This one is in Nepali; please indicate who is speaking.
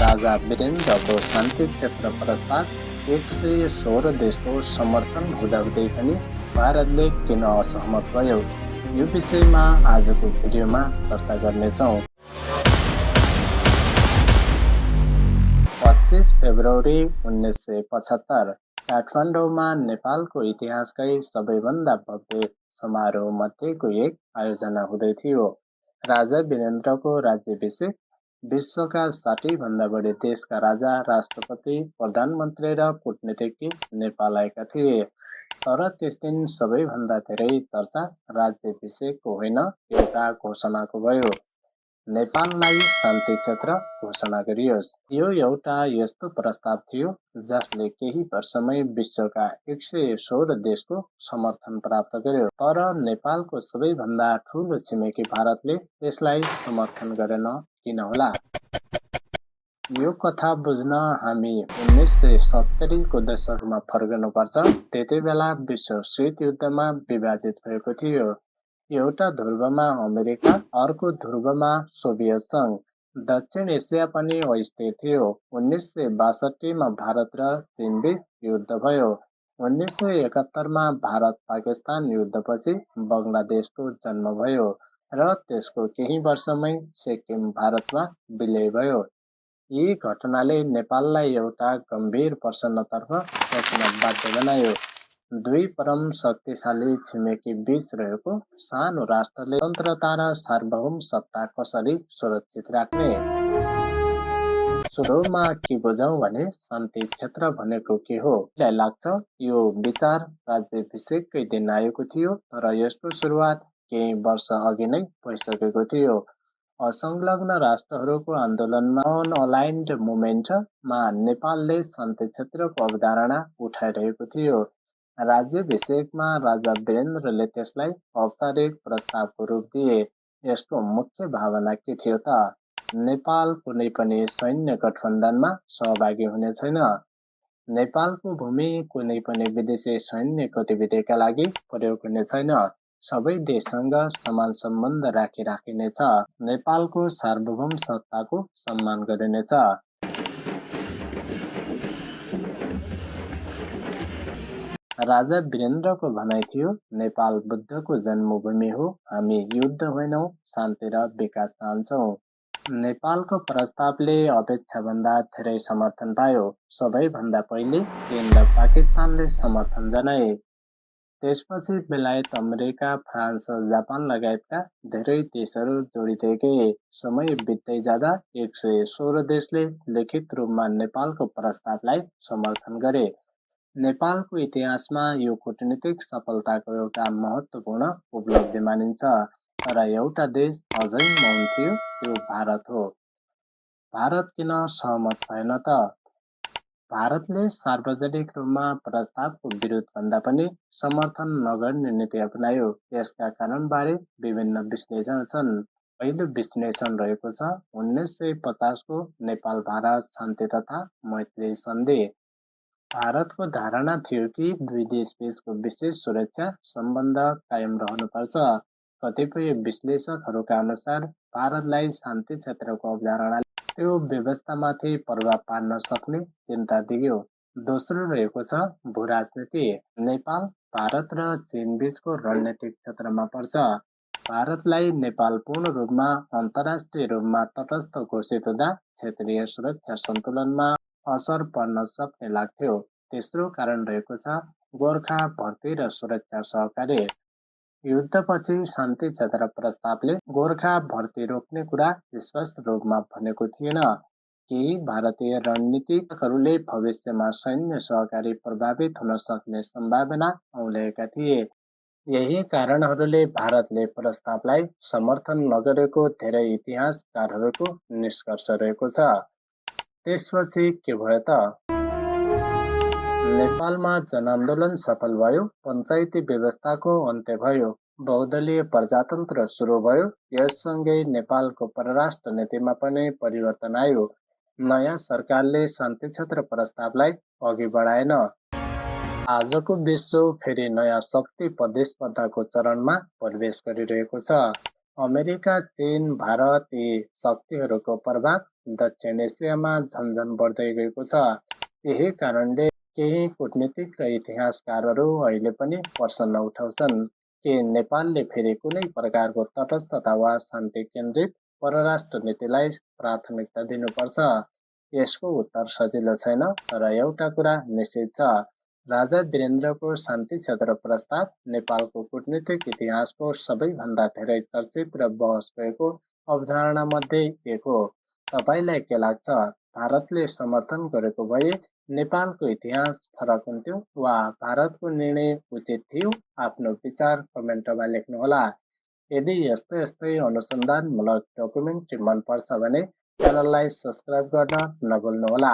Speaker 1: राजा वीरेन्द्रको शान्ति क्षेत्र प्रस्ताव 116 देशको समर्थन हुँदाहुँदै पनि भारतले किन असहमत भयो, यो विषयमा आजको भिडियोमा चर्चा गर्नेछौँ। 25 फेब्रुअरी 1975 काठमाडौँमा नेपालको इतिहासकै सबैभन्दा भव्य समारोह मध्येको एक आयोजना हुँदै थियो। राजा वीरेन्द्रको राज्याभिषेक, विश्वका 60 भन्दा बढी देशका राजा, राष्ट्रपति, प्रधानमन्त्री र कूटनीतिज्ञ नेपाल आएका थिए। तर त्यस दिन सबैभन्दा धेरै चर्चा राज्याभिषेकको होइन, एउटा घोषणाको भयो। नेपाललाई शान्ति क्षेत्र घोषणा गरियोस्। यो एउटा यस्तो प्रस्ताव थियो जसले केही वर्षमै विश्वका 116 देशको समर्थन प्राप्त गर्यो। तर नेपालको सबैभन्दा ठूलो छिमेकी भारतले यसलाई समर्थन गरेन किन होला? यो कथा बुझ्न हामी 1970 को दशकमा फर्कनुपर्छ। त्यतिबेला विश्व शीत युद्धमा विभाजित भएको थियो। एउटा ध्रुवमा अमेरिका, अर्को ध्रुवमा सोभियत संघ। दक्षिण एसिया पनि अस्थिर थियो। 1962 मा भारत र चीनबीच युद्ध भयो। 1971 मा भारत पाकिस्तान युद्धपछि बङ्गलादेशको जन्म भयो र त्यसको केही वर्षमै सिक्किम भारतमा विलय भयो। यी घटनाले नेपाललाई एउटा गम्भीर प्रश्नतर्फ सोच्न बाध्य बनायो। दुई परम शक्तिशाली छिमेकी बीच रहेको सानो राष्ट्रले स्वतन्त्रता र सार्वभौम सत्ता कसरी सुरक्षित राख्ने? सुरुमा के बुझौं भने शान्ति क्षेत्र भनेको के हो? मलाई लाग्छ यो विचार राज्याभिषेककै दिन आएको थियो, तर यसको सुरुवात केही वर्ष अघि नै भइसकेको थियो। असंलग्न राष्ट्रहरूको आन्दोलनमा अनअलाइन्ड मुभमेन्टमा नेपालले शान्ति क्षेत्रको अवधारणा उठाइरहेको थियो। राज्याभिषेकमा राजा वीरेन्द्रले त्यसलाई औपचारिक प्रस्तावको रूप दिए। यसको मुख्य भावना के थियो त? नेपाल कुनै पनि सैन्य गठबन्धनमा सहभागी हुने छैन। नेपालको भूमि कुनै पनि विदेशी सैन्य गतिविधिका लागि प्रयोग हुने छैन। सबै देशसँग समान सम्बन्ध राखिनेछ। नेपालको सार्वभौम सत्ताको सम्मान गरिनेछ। राजा वीरेन्द्रको भनाइ थियो, नेपाल बुद्धको जन्मभूमि हो, हामी युद्ध होइनौं, शान्ति र विकास चाहन्छौँ। नेपालको प्रस्तावले अपेक्षाभन्दा धेरै समर्थन पायो। सबैभन्दा पहिले चीन र पाकिस्तानले समर्थन जनाए। त्यसपछि बेलायत, अमेरिका, फ्रान्स, जापान लगायतका धेरै देशहरू जोडिँदै गए। समय बित्दै जाँदा 116 देशले लिखित रूपमा नेपालको प्रस्तावलाई समर्थन गरे। नेपालको इतिहासमा यो कूटनीतिक सफलताको एउटा महत्त्वपूर्ण उपलब्धि मानिन्छ। तर एउटा देश अझै मौन थियो, त्यो भारत हो। भारत किन सहमत भएन त? भारतले सार्वजनिक रूपमा प्रस्तावको विरोध भन्दा पनि समर्थन नगर्ने नीति अपनायो। यसका कारणबारे विभिन्न विश्लेषण छन्। पहिलो विश्लेषण रहेको छ 1950 को नेपाल भारत शान्ति तथा मैत्री सन्धि। भारतको धारणा थियो कि दुई देशबीचको विशेष सुरक्षा सम्बन्ध कायम रहनुपर्छ। कतिपय विश्लेषकहरूका अनुसार भारतलाई शान्ति क्षेत्रको अवधारणाले त्यो व्यवस्थामाथि प्रभाव पार्न सक्ने चिन्ता दियो। दोस्रो रहेको छ भूराजनीति। नेपाल भारत र चीनबीचको रणनीतिक क्षेत्रमा पर्छ। भारतलाई नेपाल पूर्ण रूपमा अन्तर्राष्ट्रिय रूपमा तटस्थ घोषित हुँदा क्षेत्रीय सुरक्षा सन्तुलनमा असर पर्न सक्ने लाग्थ्यो। तेस्रो कारण रहेको छ गोर्खा भर्ती र सुरक्षा सहकार्य। युद्धपछि शान्ति क्षेत्र प्रस्तावले गोर्खा भर्ती रोक्ने कुरा स्पष्ट रूपमा भनेको थिएन। केही भारतीय रणनीतिज्ञहरूले भविष्यमा सैन्य सहकारी प्रभावित हुन सक्ने सम्भावना औल्याएका थिए। यही कारणहरूले भारतले प्रस्तावलाई समर्थन नगरेको धेरै इतिहासकारहरूको निष्कर्ष रहेको छ। त्यसपछि के भयो त? नेपालमा जनआन्दोलन सफल भयो, पञ्चायती व्यवस्थाको अन्त्य भयो, बहुदलीय प्रजातन्त्र सुरु भयो। यससँगै नेपालको परराष्ट्र नीतिमा पनि परिवर्तन आयो। नयाँ सरकारले शान्ति क्षेत्र प्रस्तावलाई अघि बढाएन। आजको विश्व फेरि नयाँ शक्ति प्रतिस्पर्धाको चरणमा प्रवेश गरिरहेको छ। अमेरिका, चीन, भारत यी शक्तिहरूको प्रभाव दक्षिण एसियामा झन्झन बढ्दै गएको छ। यही कारणले केही कूटनीतिक र इतिहासकारहरू अहिले पनि प्रश्न उठाउँछन् कि नेपालले फेरि कुनै प्रकारको तटस्थता वा शान्ति केन्द्रित परराष्ट्र नीतिलाई प्राथमिकता दिनुपर्छ। यसको उत्तर सजिलो छैन, तर एउटा कुरा निश्चित छ, राजा वीरेन्द्रको शान्ति क्षेत्र प्रस्ताव नेपालको कूटनीतिक इतिहासको सबैभन्दा धेरै चर्चित र बहस भएको अवधारणामध्ये एक हो। तपाईँलाई के लाग्छ? भारतले समर्थन गरेको भए नेपालको इतिहास फरक हुन्थ्यो वा भारतको निर्णय उचित थियो? आफ्नो विचार कमेन्टमा लेख्नुहोला। यदि यस्तै अनुसन्धानमूलक डकुमेन्ट्री मनपर्छ भने च्यानललाई सब्स्क्राइब गर्न नभुल्नुहोला।